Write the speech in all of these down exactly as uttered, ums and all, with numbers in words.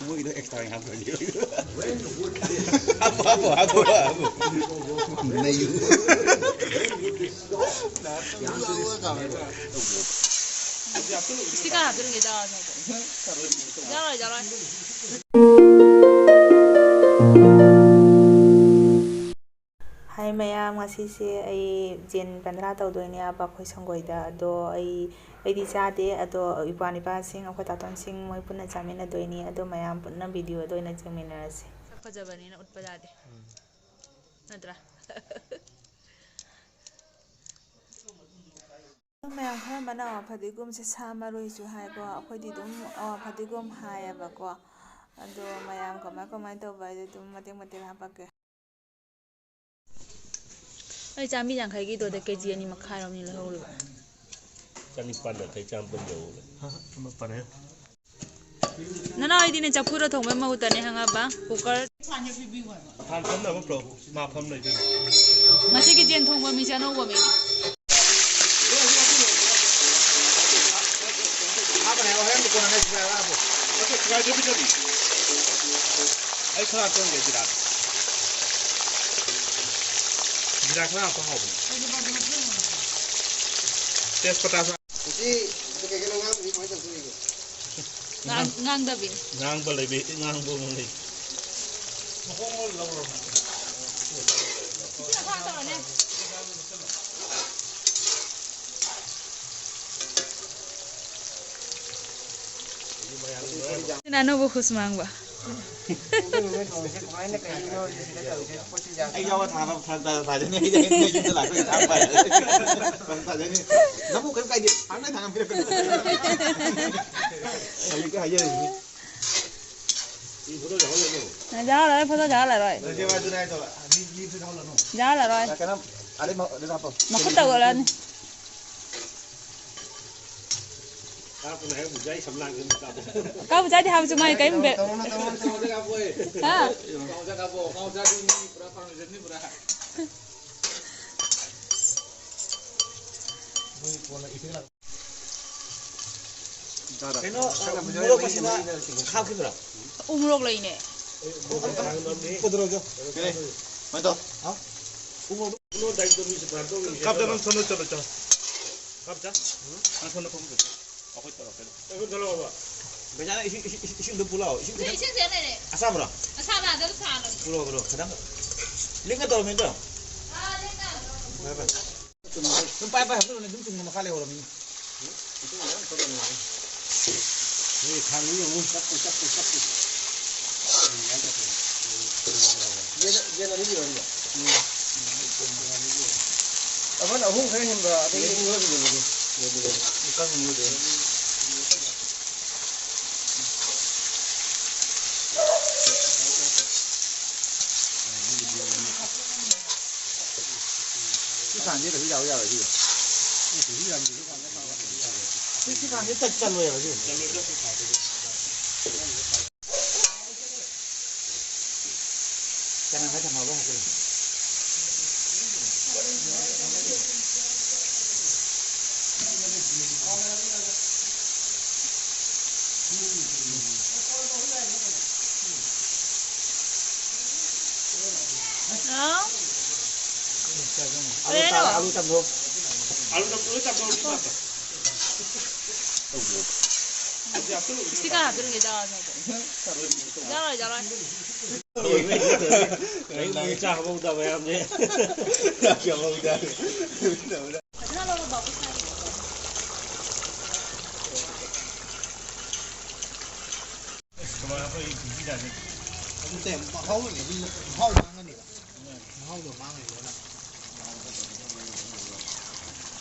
ꯃꯣꯏꯒꯤꯗꯣ ꯑꯦꯛꯁꯇ꯭ꯔꯥ ꯍꯥꯞꯈ꯭ꯔꯗꯤ꯫ ꯍꯥꯞꯄꯣ, ꯍꯥꯞꯄꯣ, ꯍꯥꯞꯄꯣ, ꯍꯥꯞꯄꯣ꯫ ꯅꯩꯌꯨ꯫ ꯏꯁꯇꯤꯀꯔ ꯍꯥꯞꯆꯤꯟꯒꯦ ꯇꯧꯔ ꯁ꯭ꯋꯥꯏꯗ꯫ ꯌꯥꯔꯣꯏ, ꯌꯥꯔꯣꯏ꯫ ꯍꯥꯏ ꯃꯌꯥꯝ, ꯉꯁꯤꯁꯦ ꯑꯩ ꯖꯦꯟ ꯄꯟꯗ꯭ꯔꯥ ꯇꯧꯗꯣꯏꯅꯦ ꯑꯕ ꯑꯩꯈꯣꯏ ꯁꯪꯒꯣꯏꯗ꯫ ꯑꯗꯣ ꯑꯩ, ꯑꯩꯗꯤ ꯆꯥꯗꯦ꯫ ꯑꯗꯣ ꯏꯄ꯭ꯋꯥ ꯅꯤꯄꯥꯁꯤꯡ, ꯑꯩꯈꯣꯏ ꯇꯥꯇꯣꯟꯁꯤꯡ, ꯃꯣꯏ ꯄꯨꯟꯅ ꯆꯥꯃꯤꯟꯅꯗꯣꯏꯅꯤ꯫ ꯑꯗꯣ ꯃꯌꯥꯝ ꯄꯨꯟꯅ ꯚꯤꯗꯤꯑꯣꯗ ꯑꯣꯏꯅ ꯌꯦꯡꯃꯤꯟꯅꯔꯁꯤ꯫ ꯁꯛ ꯐꯖꯕꯅꯤꯅ ꯎꯠꯄ ꯌꯥꯗꯦ꯫ ꯎꯝ꯫ ꯅꯠꯇ꯭ꯔꯥ? ꯑꯗꯣ ꯃꯌꯥꯝ ꯈꯔ ꯑꯃꯅ ꯑꯋꯥ ꯐꯗꯤꯒꯣꯝꯁꯦ ꯁꯥ ꯃꯔꯣꯏꯁꯨ ꯍꯥꯏꯀꯣ꯫ ꯑꯩꯈꯣꯏꯗꯤ ꯑꯗꯨꯝ ꯑꯋꯥ ꯐꯗꯤꯒꯣꯝ ꯍꯥꯏꯌꯦꯕꯀꯣ꯫ ꯑꯗꯣ ꯃꯌꯥꯝ ꯀꯃꯥꯏ ꯀꯃꯥꯏꯅ ꯇꯧꯕ ꯍꯥꯏꯗꯤ ꯑꯗꯨꯝ ꯃꯇꯦꯛ ꯃꯇꯦꯛ ꯍꯥꯞꯄꯛꯀꯦ꯫ ꯑꯩ ꯆꯥꯝꯃꯔꯤ ꯌꯥꯡꯈꯩꯒꯤꯗꯨꯗ ꯀꯦ ꯖꯤ ꯑꯅꯤ ꯃꯈꯥꯏꯔꯣꯝꯅꯤ ꯂꯧꯍꯧꯔꯤꯕ꯫ ꯆꯅꯤꯄꯥꯟ ꯌꯥꯡꯈꯩ, ꯆꯥꯝꯃꯥꯄꯟ ꯌꯧꯍꯧꯔꯦ꯫ ꯍꯥ, ꯍꯥ, ꯐꯔꯦ꯫ ꯅꯅꯥꯎ ꯑꯩꯗꯤꯅꯦ ꯆꯐꯨꯗ ꯊꯣꯡꯕꯩ ꯃꯍꯨꯠꯇꯅꯦ ꯈꯪꯉꯕ, ꯀꯨꯀꯔ꯫ ꯐꯥꯟ ꯐꯝꯅꯕ ꯄ꯭ꯔꯣ, ꯃꯥ ꯐꯝ ꯂꯩꯗꯣꯏꯅꯤ꯫ ꯉꯁꯤꯒꯤ ꯖꯦꯟ ꯊꯣꯡꯕ ꯃꯤꯁꯦ ꯑꯅꯧꯕ ꯃꯤꯅꯤ꯫ ꯍꯥꯞꯄꯅꯦ, ꯍꯣꯔꯦꯟ ꯀꯣꯟꯅ ꯅꯦꯛꯁ ꯍꯥꯞꯄꯣ꯫ ꯑꯣꯀꯦ, ꯉꯥꯏꯗꯕꯤ ꯆꯠꯂꯤ꯫ ꯑꯩ ꯈꯔ ꯍꯥꯞꯆꯤꯟꯒꯦ ꯖꯤꯔꯥꯗꯣ꯫ ꯖꯤꯔꯥ ꯈꯔ ꯍꯥꯞꯄ ꯍꯥꯎꯕꯅꯦ꯫ ꯇꯦꯖꯄꯇꯥꯁꯨ꯫ ꯉꯁꯤ ꯀꯩ ꯀꯩꯅꯣ ꯉꯥꯡꯕꯗꯤ ꯀꯃꯥꯏꯅ ꯇꯧꯗꯣꯔꯤꯒꯦ? ꯉꯥꯡ-, ꯉꯥꯡꯗꯕꯤ꯫ ꯉꯥꯡꯕ ꯂꯩꯕꯤ, ꯉꯥꯡꯕ ꯑꯃ ꯂꯩ꯫ ꯏꯁꯤꯡ ꯑꯁꯥꯕ ꯇꯧꯔꯅꯦ꯫ ꯁꯤꯅ ꯑꯅꯧꯕ ꯍꯨꯁ ꯃꯥꯡꯕ꯫ ꯑꯩ ꯌꯥꯎꯕ ꯊꯥꯅꯕ ꯊꯥ-, ꯊꯥ-, ꯊꯥꯖꯅꯤ꯫ ꯑꯩ, ꯑꯩ, ꯑꯩ ꯌꯨꯝꯗ ꯂꯥꯛꯄ ꯌꯥꯝ ꯊꯥꯖꯅꯤ꯫ ꯅꯪꯕꯨ ꯀꯩꯝ ꯀꯥꯏꯗꯦ꯫ ꯊꯥꯡꯅ ꯊꯥꯡꯅ ꯄꯤꯔꯛꯀꯅꯤ꯫ ꯍꯧꯖꯤꯛꯇꯤ ꯍꯥꯏꯖꯔꯤꯁꯤꯅꯤ꯫ ꯌꯥꯍꯜꯂꯔꯣꯏ, ꯐꯣꯇꯣ ꯌꯥꯍꯜꯂꯔꯣꯏ꯫ ꯌꯥꯍꯜꯂꯔꯣꯏ꯫ ꯀꯩꯅꯣ, ꯑꯗꯩ ꯃ-, ꯑꯗꯩ ꯍꯥꯞꯄꯣ꯫ ꯃꯈꯨꯠ ꯇꯧꯔꯛꯑꯅꯤ꯫ ꯀꯥꯕꯨ ꯆꯥꯗꯦ ꯍꯥꯏꯕꯁꯨ ꯃꯥꯏ ꯀꯔꯤꯝ ꯕꯦ-, ꯍꯥ? ꯀꯩꯅꯣ, ꯃꯣꯔꯣꯛ ꯃꯁꯤꯃ ꯈꯥꯛꯈꯤꯕ꯭ꯔꯥ? ꯎ ꯃꯣꯔꯣꯛ ꯂꯩꯅꯦ꯫ ꯀꯩꯗꯧꯔꯒꯦ? ꯀꯩ? ꯀꯃꯥꯏꯅ ꯇꯧ? ꯍꯥ? ꯎ ꯃꯣꯔꯣꯛ꯫ ꯀꯥꯞꯇ ꯅꯪ ꯁꯣꯝꯗ ꯆꯠꯂꯣ, ꯆꯠꯂꯣ꯫ ꯀꯥꯞꯇ? ꯅꯪ ꯁꯣꯝꯗ ꯐꯝꯃꯨ꯫ ꯑꯩꯈꯣꯏ ꯇꯧꯔꯛꯀꯦ꯫ ꯕꯦꯖꯥꯅ ꯏꯁꯤꯡ, ꯏꯁꯤꯡ, ꯏꯁꯤꯡꯗꯣ ꯄꯨꯂꯥꯎ꯫ ꯏꯁꯤꯡ ꯈꯤꯇꯪ ꯏꯁꯤꯡꯁꯦ ꯂꯩꯔꯦ꯫ ꯑꯁꯥꯕ꯭ꯔꯣ? ꯑꯁꯥꯕ ꯑꯗꯨꯝ ꯁꯥꯍꯜꯂꯣ꯫ ꯄꯨꯔꯛꯑꯣ, ꯄꯨꯔꯛꯑꯣ꯫ ꯈꯤꯇꯪ ꯂꯤꯡꯒ ꯇꯧꯔꯝꯃꯤꯗꯣ꯫ ꯑꯥ, ꯂꯤꯡꯒ꯫ ꯐꯔꯦ, ꯐꯔꯦ꯫ ꯑꯗꯨꯝ ꯄꯥꯏ ꯄꯥꯏ ꯍꯥꯞꯆꯤꯜꯂꯣꯅꯦ, ꯑꯗꯨꯝ ꯆꯨꯝꯅ ꯃꯈꯥ ꯂꯩꯍꯧꯔꯝꯃꯤꯅꯦ꯫ ꯅꯣꯏ ꯊꯥꯡꯗꯣ ꯌꯦꯡꯉꯨ, ꯆꯞꯄꯨ, ꯆꯞꯄꯨ, ꯆꯞꯄꯨ꯫ ꯌꯦꯟ, ꯌꯦꯟ ꯑꯅꯤꯒꯤꯔꯣ ꯑꯗꯨꯗꯣ? ꯎꯝ꯫ ꯑꯩꯈꯣꯏꯅ ꯑꯍꯨꯝ ꯈꯔ ꯍꯦꯟꯕ, ꯑꯗꯒꯤ ꯌꯦꯟ ꯑꯅꯤ ꯂꯧꯔꯒꯦ, ꯂꯧꯔꯒꯦ꯫ ꯌꯦꯟ ꯑꯅꯤ ꯂꯧꯔꯒꯦ꯫ ꯁꯤ ꯐꯥꯟꯁꯦ ꯀꯩꯁꯨ ꯌꯥꯎ ꯌꯥꯔꯣꯏ ꯁꯤꯁꯦ꯫ ꯁꯤ, ꯁꯤ ꯐꯥꯟꯁꯦ ꯇꯠ ꯆꯠꯂꯣꯏꯕ ꯁꯤꯁꯦ꯫ ꯆꯅꯝ ꯈꯔ ꯊꯝꯍꯧꯔꯒ ꯍꯥꯞꯆꯤꯜꯂꯣ꯫ ꯍꯥꯎ꯫ ꯑꯂꯨ ꯀꯩꯅꯣ? ꯇ-, ꯑꯂꯨ ꯇꯝꯂꯣ꯫ ꯑꯂꯨ ꯇꯝꯂꯣ, ꯇꯝꯂꯣ, ꯑꯂꯨ ꯇꯝꯂꯣ꯫ ꯁꯤ ꯀꯥ ꯍꯥꯞꯆꯤꯟꯒꯦ ꯇꯧꯔ ꯁ꯭ꯋꯥꯏꯗ꯫ ꯌꯥꯔꯣꯏ, ꯌꯥꯔꯣꯏ꯫ ꯀꯩꯅꯣ ꯅꯪ ꯆꯥꯛ ꯍꯧꯗꯕ ꯌꯥꯝꯅꯦ꯫ ꯆꯥꯛ ꯍꯧꯗꯕ꯫ ꯐꯖꯅ ꯂꯧꯔꯣ, ꯕꯥꯕꯨ ꯁꯥꯏ꯫ ꯀꯃꯥꯏ ꯑꯩꯈꯣꯏ ꯕꯤꯖꯤ ꯇꯥꯗꯦ꯫ ꯅꯠꯇꯦ, ꯃꯍꯥꯎ ꯂꯩ-, ꯃꯍꯥꯎ ꯃꯥꯡꯉꯅꯦꯕ꯫ ꯃꯍꯥꯎꯗꯣ ꯃꯥꯡꯉꯅꯤ ꯂꯣꯏꯅ꯫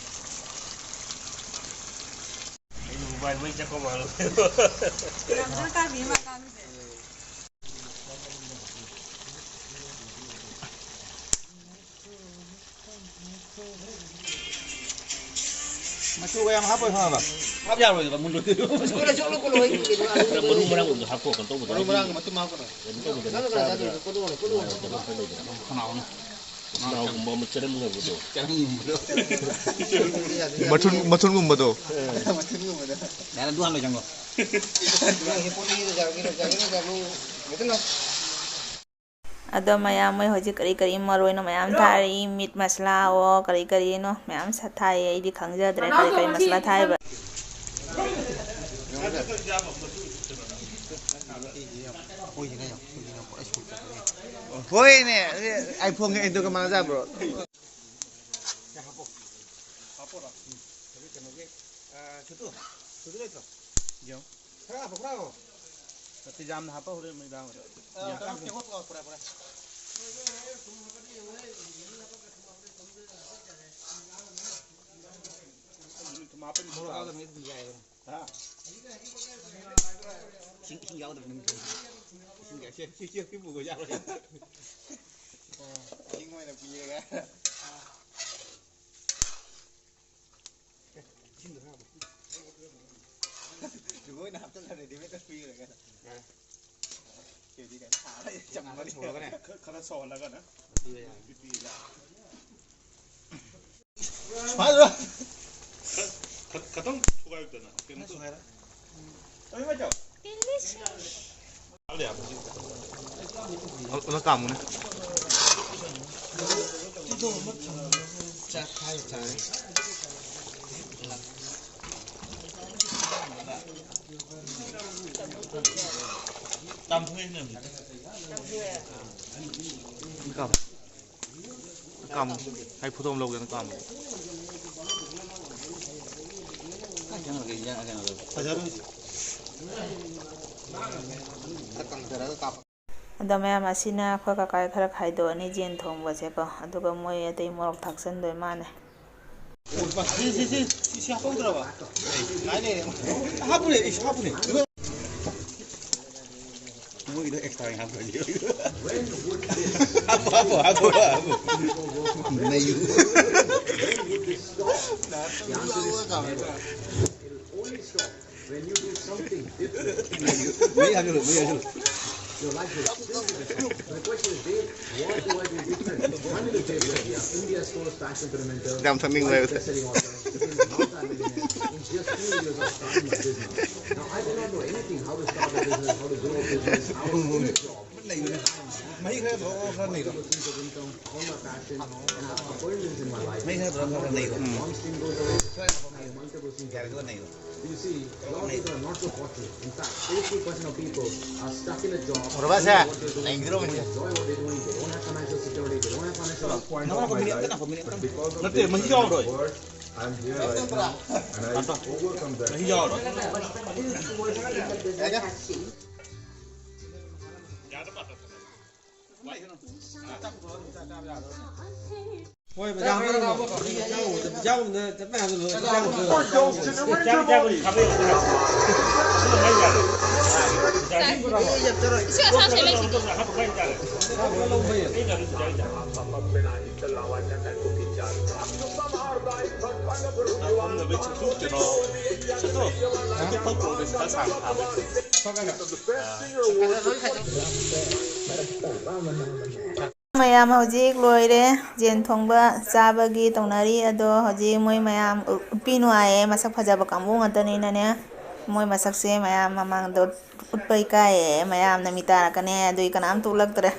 ꯑꯩꯅ ꯃꯣꯕꯥꯏꯜ ꯃꯩ ꯆꯠꯄ ꯃꯥꯜꯂꯨꯔꯦ꯫ ꯌꯥꯝ ꯀꯟꯅ ꯀꯥꯕꯤ ꯃꯥ ꯀꯥꯕꯤꯁꯦ꯫ ꯃꯆꯨꯒ ꯌꯥꯝ ꯍꯥꯞꯄꯣꯏ ꯈꯪꯉꯕ? ꯍꯥꯞ ꯌꯥꯔꯣꯏꯗꯕ, ꯃꯨꯜꯂꯣꯏꯗꯣꯏꯕ꯫ ꯃꯔꯨ ꯃꯔꯥꯡ ꯑꯣꯏꯕꯗꯣ ꯍꯥꯞꯄꯣ, ꯀꯩꯅꯣ ꯇꯧꯕꯗꯣ꯫ ꯃꯔꯨ ꯃꯔꯥꯡꯒ ꯃꯇꯨꯝ ꯍꯥꯞꯀꯗ꯭ꯔꯥ? ꯀꯩꯅꯣ ꯇꯧꯕꯗꯣ꯫ ꯅꯪꯅ ꯀꯅꯥ ꯆꯥꯗꯣꯏꯅꯣ? ꯀꯣꯠꯂꯛꯑꯣꯅꯦ, ꯀꯣꯠꯂꯛꯑꯣꯅꯦ꯫ ꯀꯩꯅꯣ ꯈꯔ ꯂꯩꯗꯅ꯫ ꯈꯅꯥꯎꯅ꯫ ꯅꯥꯎꯒꯨꯝꯕ ꯑꯃ ꯆꯔꯝꯅꯕꯗꯣ꯫ ꯆꯔꯝꯒꯨꯝꯕꯗꯣ꯫ ꯃꯊꯨꯟ, ꯃꯊꯨꯟꯒꯨꯝꯕꯗꯣ꯫ ꯃꯊꯨꯟꯒꯨꯝꯕꯗꯣ꯫ ꯌꯥꯔꯦ, ꯑꯗꯨ ꯍꯥꯟꯅ ꯂꯣꯏꯁꯪꯉꯣ꯫ ꯑꯗꯣ ꯃꯌꯥꯝ, ꯃꯣꯏ ꯍꯧꯖꯤꯛ ꯀꯔꯤ ꯀꯔꯤ ꯃꯔꯣꯏꯅꯣ ꯃꯌꯥꯝ ꯊꯥꯔꯤ, ꯃꯤꯠ ꯃꯁꯂꯥꯑꯣ, ꯀꯔꯤ ꯀꯔꯤꯅꯣ ꯃꯌꯥꯝ ꯁ-, ꯊꯥꯏꯌꯦ꯫ ꯑꯩꯗꯤ ꯈꯪꯖꯗ꯭ꯔꯦ ꯀꯔꯤ ꯀꯔꯤ ꯃꯁꯂꯥ ꯊꯥꯏꯕ꯫ ꯍꯣꯏꯅꯦ, ꯑꯗꯨꯗꯤ iPhone ꯒ ꯑꯗꯨꯒ ꯃꯥꯟꯅꯖꯕ꯭ꯔꯣ? ꯍꯥꯞꯄꯣꯔꯣ? ꯎꯝ꯫ ꯑꯗꯨ ꯀꯩꯅꯣꯒꯤ, ꯑ, ꯁꯨꯇꯨ, ꯁꯨꯇꯨ ꯂꯩꯇ꯭ꯔꯣ? ꯌꯦꯡꯉꯣ꯫ ꯈꯔ ꯍꯥꯞꯄꯣ, ꯈꯔ ꯍꯥꯞꯄꯣ꯫ ꯅꯠꯇꯦ, ꯌꯥꯝꯅ ꯍꯥꯞꯄ ꯍꯧꯔꯦ ꯃꯩꯗꯥꯡꯕꯗ꯫ ꯑ, ꯌꯥꯝ ꯀꯩꯅꯣ, ꯍꯥꯞꯄꯦ꯫ ꯇꯦꯡꯀꯣꯠ ꯄꯨꯔꯛꯑꯣ, ꯄꯨꯔꯛꯑꯣ, ꯄꯨꯔꯛꯑꯣ꯫ ꯊꯨꯝ ꯍꯥꯞꯄꯅꯤ, ꯃꯣꯔꯣꯛ ꯊꯨꯝ ꯌꯥꯎꯗꯕꯅꯤ, ꯊꯨꯝ ꯌꯥꯏꯌꯦꯕ꯫ ꯍꯥ? ꯏꯁꯤꯡ, ꯏꯁꯤꯡ ꯌꯥꯎꯗꯕꯅꯤ, ꯊꯨꯝ꯫ ꯏꯁꯤꯡ ꯌꯥꯏ-, ꯁꯤ, ꯁꯤ, ꯁꯤ, ꯁꯤ ꯄꯨꯈꯣꯏ ꯌꯥꯔꯣꯏ꯫ ꯏꯁꯤꯡ ꯑꯣꯏꯅ ꯄꯤꯔꯒꯦ꯫ ꯂꯣꯏꯅ ꯍꯥꯞꯆꯜꯂ ready-made ꯄꯤꯔꯒꯦ꯫ ꯌꯥꯔꯦ꯫ ꯀꯦꯖꯤ ꯀꯌꯥ ꯊꯥꯔꯦ? ꯆꯝꯃꯔꯤ꯫ ꯁꯧꯍꯜꯂꯒꯅꯦ꯫ ꯈꯔ, ꯈꯔ ꯁꯧꯍꯜꯂꯒꯅꯦ꯫ ꯄꯤꯕ ꯌꯥꯔꯦ꯫ ꯄꯤꯕ ꯌꯥꯔꯦ꯫ ꯐꯥꯗ꯭ꯔꯣ? ꯈꯔ, ꯈꯔ, ꯈꯇꯪ ꯊꯨꯒꯥꯏꯌꯨꯗꯅ꯫ ꯀꯩꯅꯣ ꯇꯧ-, ꯁꯨꯒꯥꯏꯔ꯫ ꯑꯣꯏ, ꯃꯥꯏ ꯇꯧ꯫ ꯑꯣ, ꯑꯣ, ꯀꯥꯝꯃꯨꯅꯦ꯫ ꯆꯥꯛ ꯈꯥꯏ ꯆꯥꯔꯦ꯫ ꯀꯥꯝꯊꯣꯛꯑꯦꯅꯦ ꯍꯧꯖꯤꯛ꯫ ꯀꯥꯝꯃꯨ꯫ ꯀꯥꯝꯃꯨ꯫ ꯑꯩ photo ꯑꯃ ꯂꯧꯒꯦꯅ ꯀꯥꯝꯃꯨ꯫ ꯐꯖꯔꯣꯏ꯫ ꯑꯗꯣ ꯃꯌꯥꯝ, ꯑꯁꯤꯅ ꯑꯩꯈꯣꯏ ꯀꯀꯥꯒꯤ ꯈꯔ ꯈꯥꯏꯗꯣꯛꯑꯅꯤ ꯌꯦꯟ ꯊꯣꯡꯕꯁꯦꯀꯣ, ꯑꯗꯨꯒ ꯃꯣꯏ ꯑꯇꯩ ꯃꯣꯔꯣꯛ ꯊꯥꯛꯆꯟꯗꯣꯏ ꯃꯥꯜꯂꯦ꯫ ꯁꯤ, ꯁꯤ, ꯁꯤ, ꯁꯤ, ꯁꯤ ꯍꯥꯞꯄꯧꯗ꯭ꯔꯕ? ꯉꯥꯏ ꯂꯩꯔꯦ꯫ ꯍꯥꯞꯄꯨꯅꯦ, ꯏꯁ, ꯍꯥꯞꯄꯨꯅꯦ꯫ ꯃꯣꯏꯒꯤꯗꯣ extra ꯑꯣꯏꯅ ꯍꯥꯞꯈ꯭ꯔꯗꯤ꯫ ꯍꯥꯞꯄꯣ, ꯍꯥꯞꯄꯣ, ꯍꯥꯞꯄꯣ, ꯍꯥꯞꯄꯣ꯫ ꯅꯩꯌꯨ꯫ When you do something different, मैं आ जाऊँ, मैं आ जाऊँ। Your life will still be the same. The question is, Dave, what do I do different? One is Dave Lodia, India's first fashion implementer, Dam Saming life Level. Best-selling author, became a multi-millionaire in just two years of starting my business. Now, I did not know anything, how to start a business, how to grow a business. I was in a job. नहीं, मैं ही खड़ा था, वो खड़ा नहीं था। Multiple streams of income, all my passion, and I have abundance in my life. मैं ही खड़ा था, वो खड़ा नहीं था। One stream goes away, I have multiple streams of income. You see, a lot of people are not so fortunate. In fact, eighty percent of people are stuck in a job, doing what they're doing, they don't enjoy what they're doing, they don't have financial security, they don't have financial. No, no, conveniente no, conveniente no. But because of this kind of work, I'm here right now, and I overcome that. नहीं जाओ। But the attitude towards the business has changed. ꯍꯣꯏ, ꯃꯌꯥꯝ ꯄꯨꯝꯅꯃꯛ ꯍꯧꯖꯤꯛ ꯏꯆꯥꯎꯗ, ꯏꯆꯥꯎꯗ ꯆꯠꯄ ꯌꯥꯗꯕ ꯏꯆꯥꯎꯗ ꯂꯧꯕ ꯌꯥꯏ꯫ ꯃꯌꯥꯝ ꯍꯧꯖꯤꯛ ꯂꯣꯏꯔꯦ, ꯌꯦꯟ ꯊꯣꯡꯕ ꯆꯥꯕꯒꯤ ꯇꯧꯅꯔꯤ꯫ ꯑꯗꯣ ꯍꯧꯖꯤꯛ ꯃꯣꯏ ꯃꯌꯥꯝ ꯎ-, ꯎꯠꯄꯤ ꯅꯨꯡꯉꯥꯏꯌꯦ, ꯃꯁꯛ ꯐꯖꯕ ꯀꯥꯡꯕꯨ ꯉꯥꯛꯇꯅꯤꯅꯅꯦ꯫ ꯃꯣꯏ ꯃꯁꯛꯁꯦ ꯃꯌꯥꯝ ꯃꯃꯥꯡꯗ ꯎꯠ-, ꯎꯠꯄ ꯏꯀꯥꯏꯌꯦ, ꯃꯌꯥꯝꯅ ꯃꯤ ꯇꯥꯔꯛꯀꯅꯤ꯫ ꯑꯗꯨꯒꯤ ꯀꯅꯥꯝꯇ ꯎꯠꯂꯛꯇ꯭ꯔꯦ꯫